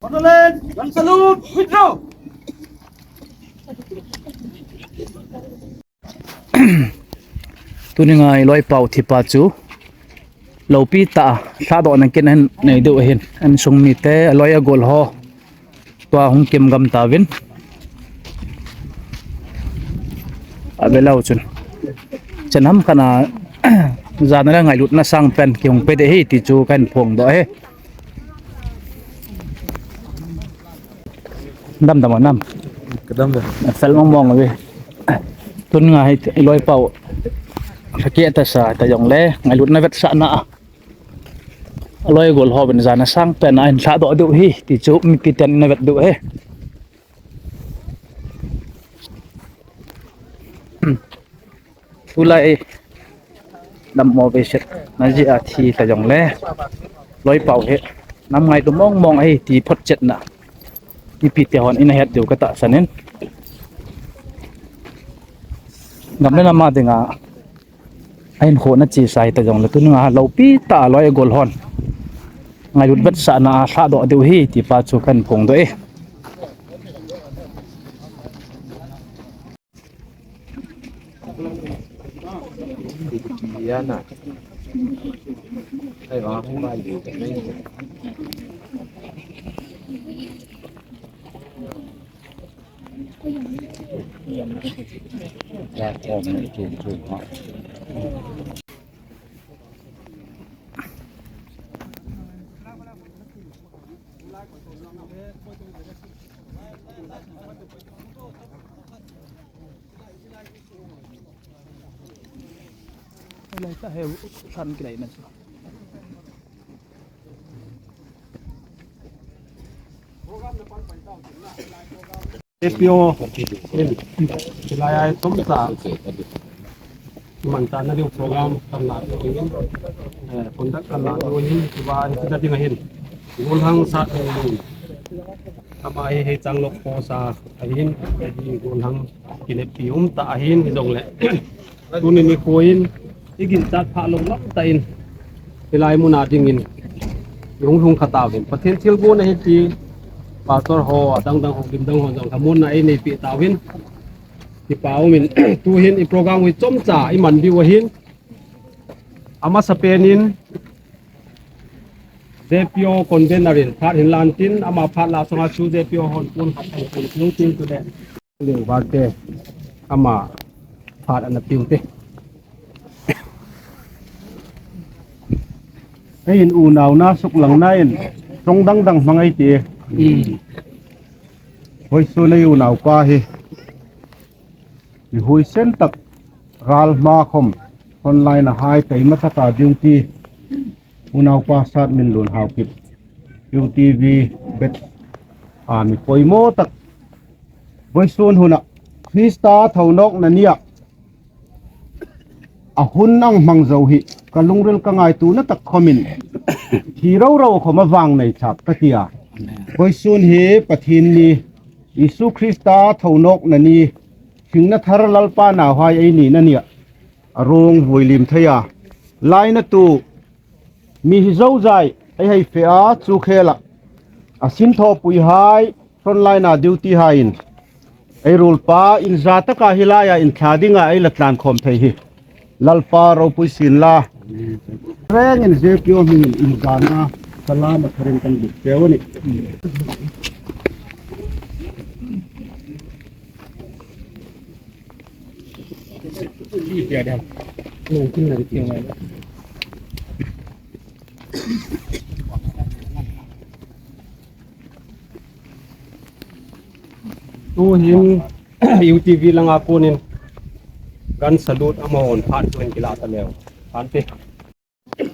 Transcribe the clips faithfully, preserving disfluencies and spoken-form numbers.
Gun salute, withdraw. Tuninga i loipau thipa chu lopi tah a lhadohna kin ahin nei diu ahin, insung mite, aloi agol ho tua hung kimgam tauvin. Avelou chun chan ham khat a jana le ngailutna sangpen kihung pe ding ahi ti chu kahin phongdoh e. Damdam a nam. Kadam ve. Fel mong mong ve. Tuninga hi i loipau lhakeh tasa ta jongle ngailutna vetsahna a aloi agol hon jana sangpen a ahin lhadoh diu ahi ti chu mipiten ina vet diu ahi. Tulai dammo veiset na jeh a thi ta jongle loipau hi nam ngailu mong mong ahi ti photchetna mipite hon ina het diu katahsan in, gam le nam a dinga ahinkho na chesa hi ta jongle tuninga lopi tah a loi agol hon ngailut vetsahna a lhadoh diu ahi ti pa chu kahin phongdoh e. J P O in, hilai a chomcha iman tana ding program kan la ding ahin, eh, conduct kan la ding ahin, tua hi tina ding ahin. Golhang sat ding ahin. Ama hi hei changlok post a ahin, hi golhang kineppi umtah ahin, hijongle tuni nikho in i ginchat phah lou lam tah in hilai mun a dingin i hung lhung kha tauvin. Pathen thilgon ahi ti pastor ho, adang dang ho, lim dang ho jong lhamonna einei peh tauvin. Kipa umin, tuhin i program hi chomcha iman diu ahin. Amasapen in J P O convener in phat hin lan tin, ama phat la sunga chu J P O hon pon khat hin pon tin tu le. Leo Bate ama phat ana piu te. Ei in unau na suklang na in, song dang dang hmang ei ti. Voisun ei unau pa hi, mi huisen tak ral hma khom, frontline a hai taima taka duty, unau pa Satminlun Haokip, U T V bet, a mi poimo tak. Voisun huna Krista thonokna nia a hun ang hmang jou hi ka lungril ka ngaituna tak khomin, thi rou rou khom a vang nei chak ka tia. Voisun hi Pathen ni, Jesu Krista thonokna ni, hingna thar Lalpa nauhai ei nina nia a rong vuilim thei a, lainatu mi hi joujai ei hei fe a, chu khela a sinthopui hai, frontline a duty hai in, ei rulpa in ja taka hilai a in thla dinga ei la tlan khom thei hi Lalpa ropui sin la. Reng in J P O hming in in jana salam a tharin kan buk teu ni. Tuhin U T V langa konin gun salute amahon phat tuin kila ta leu. Phat te.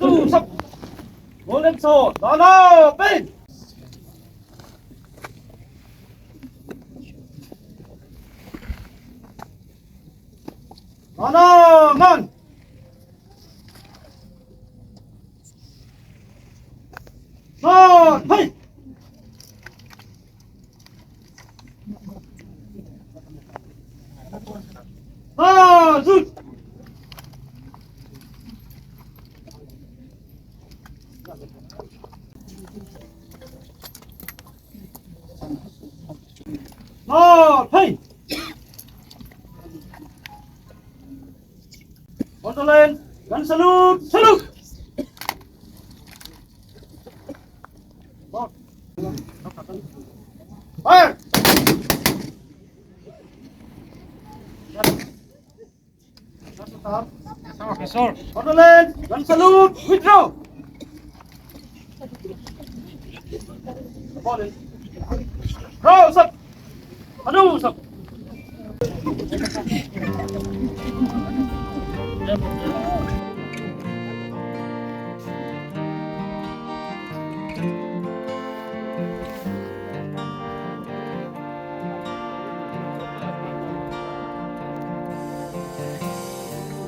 Tu sap. Golden so, dana, pen. Dana, man. Man, hey. Man, shoot. Oh, hey! On the line, gun salute, salute! Fire! Order line, gun salute, withdraw. Draw, sir. Adu, sir.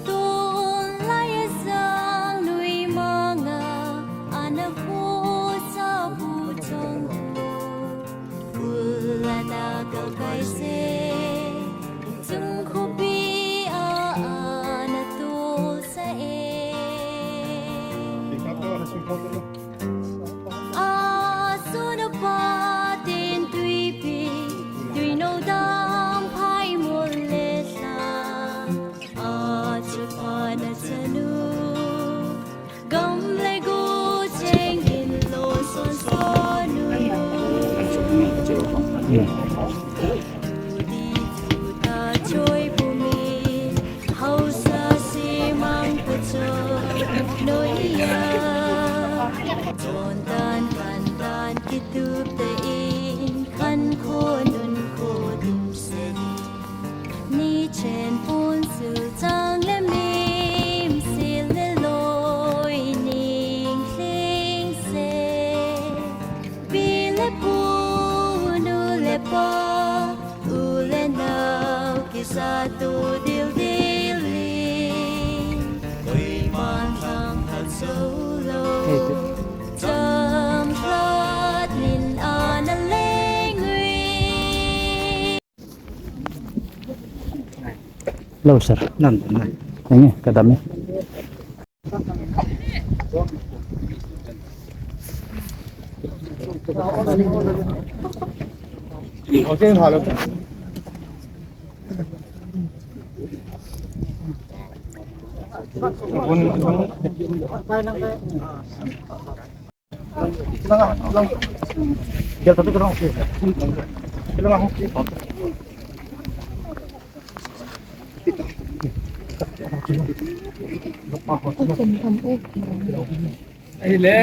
Tun lai a sang nui manga ana khosa pu chang lo. Ula na ka kai se, chung khopi a ana tu sa e. A suna pa tin tui pi, tui no dam phai mul le sa. A chu pa na chanu, gam le gu cheng in lo son son nu. Di chu ta choi pu mi, Hausa simang pa cho noiya. Chon tan kan tan kitup te in khan kho nun kho dum sen. Ni chen pun su chang le mim sil le loi ning hling se. Pi le pu nu le pa u le nau kisa tu dil dil in. Koiman thang hat so lo. Cham phat min ana leng ui. Hello, sir. Nan, nan. Nge, kadam e. Okay, hello. Ahile,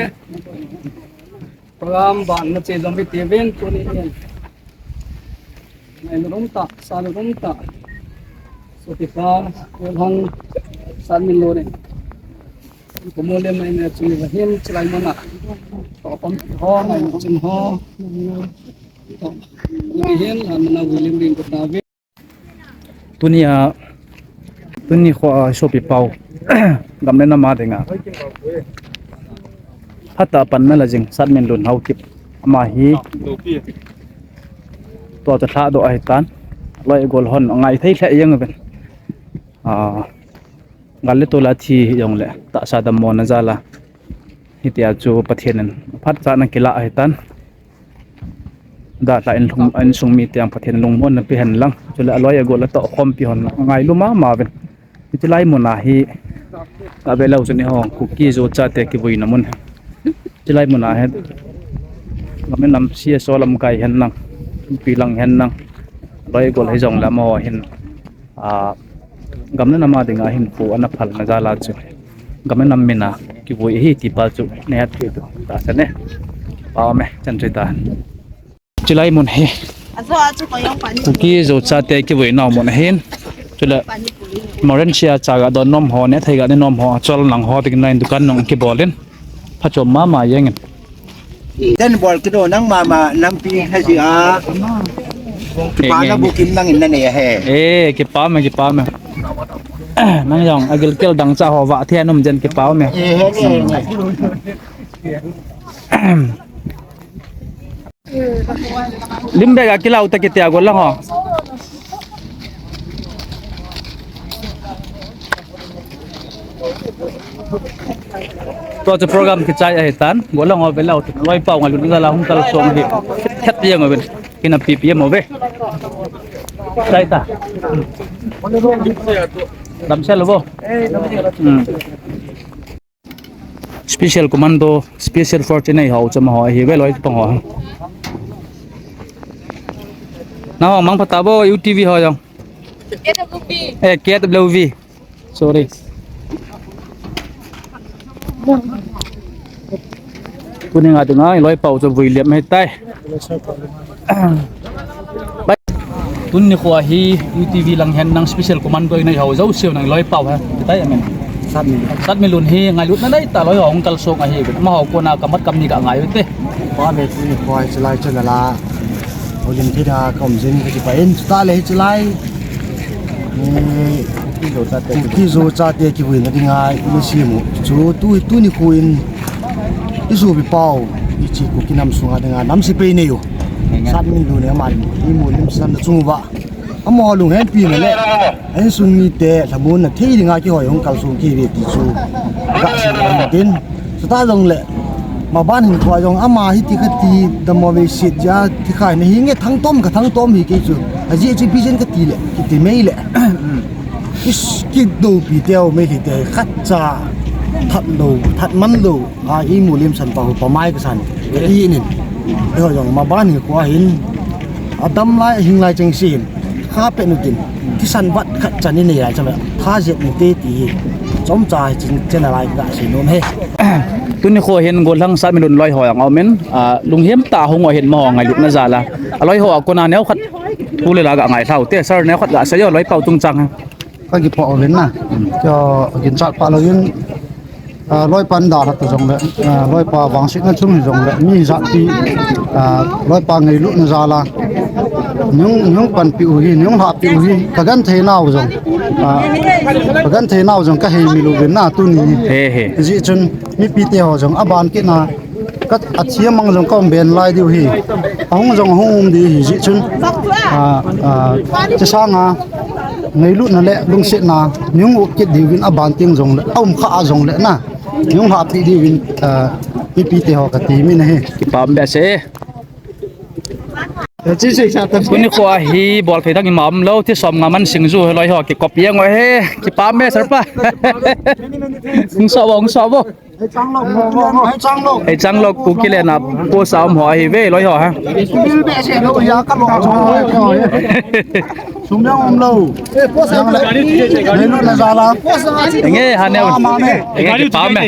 program ban na che jong bi tivin, tuni in. Ngai lum ta, sa lum ta. Sopi pa, ko hang, san min lo ne. Ko mo le mai ne chuni va hin, chilai mana. Ko pam ho, mai chin ho. Ko ni hin, an mana wilim ring ko ta ve. Tuni a, tuni kho a sopi pau. Gam le nam a dinga. Phat a pan na la jing, Satminlun Haokip. Ama hi. Tua chu lhah doh ahi tan. Loi gol hon, ngai thei lheh jeng uvin. A, gal le tol a thi jong le, tahsa dammona jal a. Hitia chu Pathen in phatchomna kila ahi tan. Dalha in lhung, insung mite jong Pathen in lungmonna pe hen lang. Chule aloi agol atoh khompi hon ngailu mama uvin. Hiche lai mun a hi, ave leu chun eiho Kuki Zo chate kivuina mun. Hiche lai mun a hi, gam le nam C S O lamkai hen lang, pi lang hen lang. Aloi agol hijong le amaho hin. A, gam le nam a dinga hin pu ana phalna jal a chu. Gam le nam min a kivui ahi ti pa chu nei hat thei u tahsan e. Pau me, chan chui ta. Chulai mun hi. Kuki Zo chate kivuina mun ahin. Chule Malaysia chaga don nom ho, nethei ga ne nom ho, chol nang ho, tin nang dukan nung kibolin. Phachom mama jengin. Dan bol kido nang mama nampi haji a. Kipa na bukim nang in na ne he. Eh, kipa me, kipa me. Nang jong agilkel dangchah ho va thia num jen kipa me. Eh, he, he, he. Lim bag a kilau ta kitia golang ho. Tua chu program kichai ahi tan, golang ho ve leu, loi pau ngai lun jal a hung kal song hi, khet jeng uvin. Kina P P M ove. Sai ta. Damsel vo. Hmm. Special Commando, Special Force nei ho chama ho hi ve loi pang ho. Na ho mang pata vo U T V ho jong. K W V. Eh, K W V. Sorry. Tuni nga dinga, i loi pau chu vui liam mai tai. Tuni kho hi U T V lang hen nang Special Commando i nei ho jo siu nang loi pau ha. Tai amen. Satmi. Satmi lun hi ngailutna nei ta loi ho hung kalsong ahi. Ma ho kona kamat kam ni ka ngai u te. Pa me tuni kho hi chilai chana la. Olin thina kom jin ka chi pa in ta le hi chilai. Kuki Zo chate kivuina dinga i na simu. Chu tu, tuni khu in i Zopi pau, i chi Kuki nam sunga dinga nam sepai nei u. Satmi lun nei aman i mu lim san na chung uva. Amaho lunghempi na le. Insung mite lhamonna thei dinga kihoi hung kalsong kihi uve ti chu. Ka sei tin. Chuti jong le. Maban hin kho jong ama hiti kati damo ve sit ja ti khai na hi nge thangtom ka thangtom hi kei chu. Ajeh chu ipi jeh in kati le, kiti mai le. Is kidoupi teu mai hi te khatcha that lou, that man lou. A i mu lim san pa hu pa mai ka san. Ka i nin. Eiho jong maban hin kho hin. Adam lai, hing lai cheng sin. Kha pe nu tin. Thisan vat khat chan i nei lai chama. Tha jet nu te ti hi. Chomcha hi chin chen lai ka sei nom e. Tuni kho hin Gollhang Satmi lun loi ho jong aumin. A, lunghem ta hung o hin ma ho ngailutna jal a. A loi ho a kona neo khat. Pu le la ka ngai thau te. Sir neo khat ka sei o loi pau chungchang. Ka kipa o vin na. Kio ginchat pa lou in. A, loipa in dalha ta jong le, a, loipa vangsetna chung hi jong le, mi jat pi, a, loipa ngailutna jal a. Nung, nung panpi u hi, nung lhahpi u hi, ka genthei nau jong. A, ka genthei nau jong ka hei mi lou vin na tuni. He, he. Jeh chun, mipi te ho jong, aban kit na, ka, a thi a mang jong ka um ben lai diu hi. Ahung jong, ahung um di hi, jeh chun. A, a, chi sanga, ngailutna le lungsetna, nung u kit diu vin aban ting jong le, a um kha a jong le na. Nung lhahpi diu vin, a, mipi te ho ka ti mi na hi. Kipah um behseh. Tuni kho hi bol thei dang ima um lou, thi som nga man sing ju loi ho kikop jeng u hi. Kipah um e sir pa. Hung so vo, hung so vo. Hei chang lou Kuki le na post a um ho ahi ve loi ho ha. Sum jong um lou. Ngailutna jal a. Nge ha neo. Nge kipah um e.